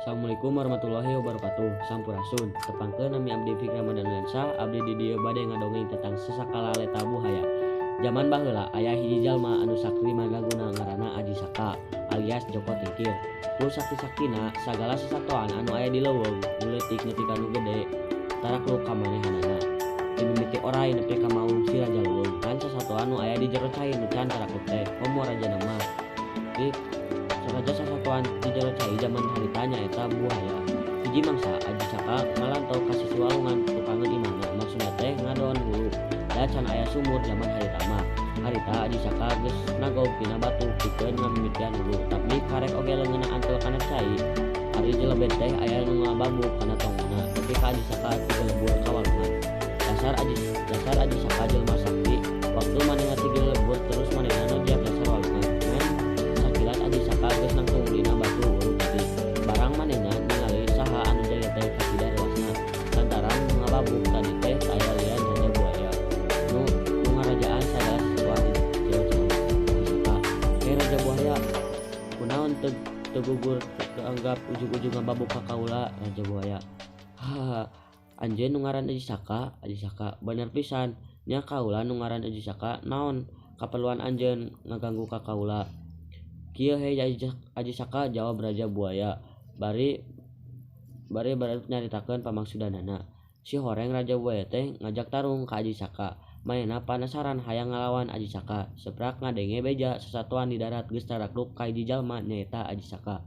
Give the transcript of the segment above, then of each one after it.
Assalamualaikum warahmatullahi wabarakatuh. Sampurasun. Tepangkeun, nami abdi Fikri Ramadan Lensa. Abdi di dieu bade ngadongeng tentang Sasakala Letah Buhaya. Zaman baheula aya hiji jalma anu sakti mandraguna, ngaranna Aji Saka alias Joko Tingkir. Ku sakti-saktina, sagala sasatoan anu aya di leuweung, nu leutik nepi ka nu gede, tarakluk ka manehanana. Ti mimiti oray nepi ka maung si raja leuweung. Ngan sasatoan nu aya di jero cai nu can tarakluk teh komo rajana mah. Di raja sasatoan di jero cai zaman harita nyaeta buaya. Hiji mangsa Aji Saka ngalanto ka sisi walungan tukangeun imahna, maksudna teh ngadon wulu, da can aya sumur zaman harita mah. Harita Aji Saka geus nagog tina batu pikeun ngamimitian wulu, tapi karek oge leungeunna antel kana cai. Ari jelebet teh aya nu ngababuk kana tongona tepi ka Aji Saka tigelebur ka walungan. Dasar Aji Saka jelema sakti, waktu manehna tigelebur terus manehna nojak dasar walungan, ngan sakilat Aji Saka geus nangtung dina batu wulu tadi. Barang manehna ningali saha anu jaya teh kacida reuasna, lantaran nu ngababuk tadi teh aya lian Raja Buaya nu ngarajaan sagala sasatoan di jero cai. Aji Saka, "Hei Raja Buaya, kunaon teu gugur, teu anggap ujug-ujug ngababuk ka kaula?" Raja Buaya, "Haha, anjeun nu ngaran Aji Saka?" Aji Saka, "Bener pisan nya, kaula nu ngaran Aji Saka. Naon kaperluan anjeun ngaganggu ka kaula?" "Kieu, hei Aji Saka," jawab Raja Buaya bari bari bari nyaritakeun pamaksudanana. Sihoreng Raja Buaya teh ngajak tarung ka Aji Saka. Manehna panasaran hayang ngalawan Aji Saka saprak ngadenge beja sasatoan di darat geus tarakluk ka hiji jalma, nyaeta Aji Saka.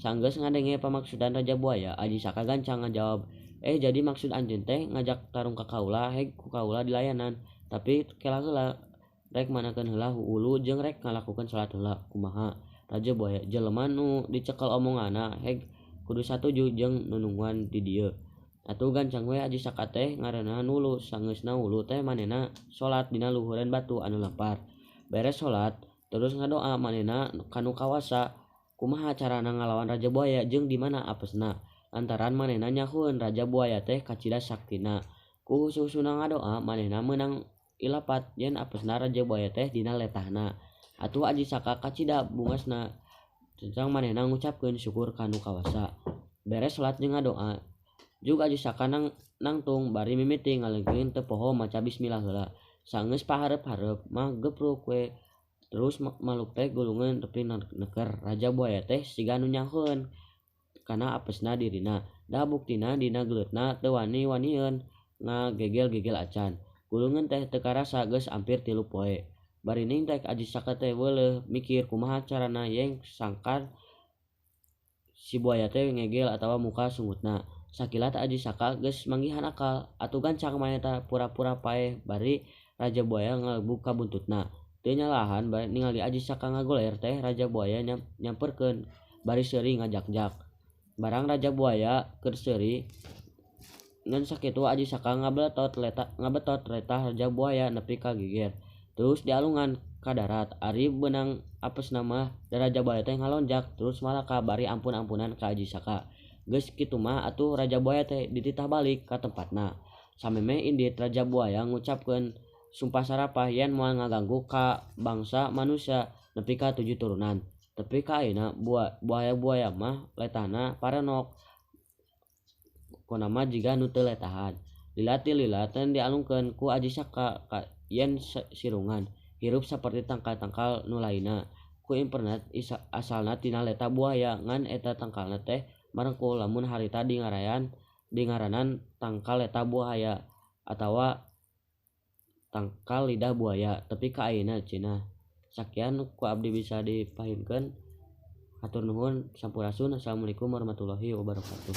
Sanggeus ngadenge pamaksudan Raja Buaya, Aji Saka gancang ngajawab, "Eh, jadi maksud anjeun teh ngajak tarung ka kaula? Heg, ku kaula dilayanan, tapi kela heula, rek manahkeun heula wulu jeung rek ngalakukeun salat heula, kumaha?" Raja Buaya, "Jelema nu dicekel omonganna heg kudu satuju jeung nunungguan di dieu." Atuh gancang we Aji Saka teh ngarenahan wulu. Sangeusna wulu teh manehna salat dina luhureun batu anu lapar. Beres salat terus ngadoa manehna ka Nu Kawasa kumaha carana ngalawan Raja Buaya jeung di mana apesna, lantaran manehna nyahoeun Raja Buaya teh kacida saktina. Ku husu-husuna ngadoa, manehna meunang ilapat yen apesna Raja Buaya teh dina letahna. Atuh Aji Saka kacida bungasna, gancang manehna ngucapkeun syukur ka Nu Kawasa. Beres salat jeung ngadoa jug, Aji Saka nangtung bari mimiti ngaleungkeun teu poho maca bismillah heula. Sanggeus pahareup-hareup mah gepruk we terus makhluk teh gulungeun tepi neker. Raja Buaya teh siga nu nyahoeun kana apesna dirina, da buktina dina geuleuhna teu wani-wanieun ngagegel-gegel acan. Gulungeun teh teu karasa geus ampir 3 poe. Barining tek Aji Saka teh weuleuh mikir kumaha carana yen sangkan si buaya teh ngegel atawa muka sungutna. Sakilat Aji Saka geus manggihan akal. Atuh gancang manehna pura-pura paeh bari Raja Buaya ngalegbug ka buntutna. Teu nyalahan ningali Aji Saka ngagoler teh Raja Buaya nyamperkeun bari seuri ngajakjak. Barang Raja Buaya keur seuri ngan sakitu, Aji Saka ngabetot letah Raja Buaya nepi ka geger, terus dialungan ka darat. Ari beunang apesna mah da Raja Buaya teh ngalonjak terus malaka bari ampun-ampunan ka Aji Saka. Geus kitu mah atuh Raja Buaya teh dititah balik ka tempatna. Samemeh indit, Raja Buaya ngucapkeun sumpah sarapah yen moal ngaganggu ka bangsa manusia nepi ka tujuh turunan. Tepi ka ayeuna buaya-buaya mah letahna paranok, pokona mah jiga nu teu letahan. Lila ti lila teh dialungkeun ku Aji Saka yen sirungan hirup saperti tangkal-tangkal nu lainna. Ku imperna asalna tina letah buaya, ngan eta tangkalna teh marengkul lamun harita dingaranan tangkal letah buaya atawa tangkal lidah buaya tepi ka ayeuna cenah. Sakian ku abdi bisa dipahimkeun. Hatur nuhun, sampurasun. Assalamualaikum warahmatullahi wabarakatuh.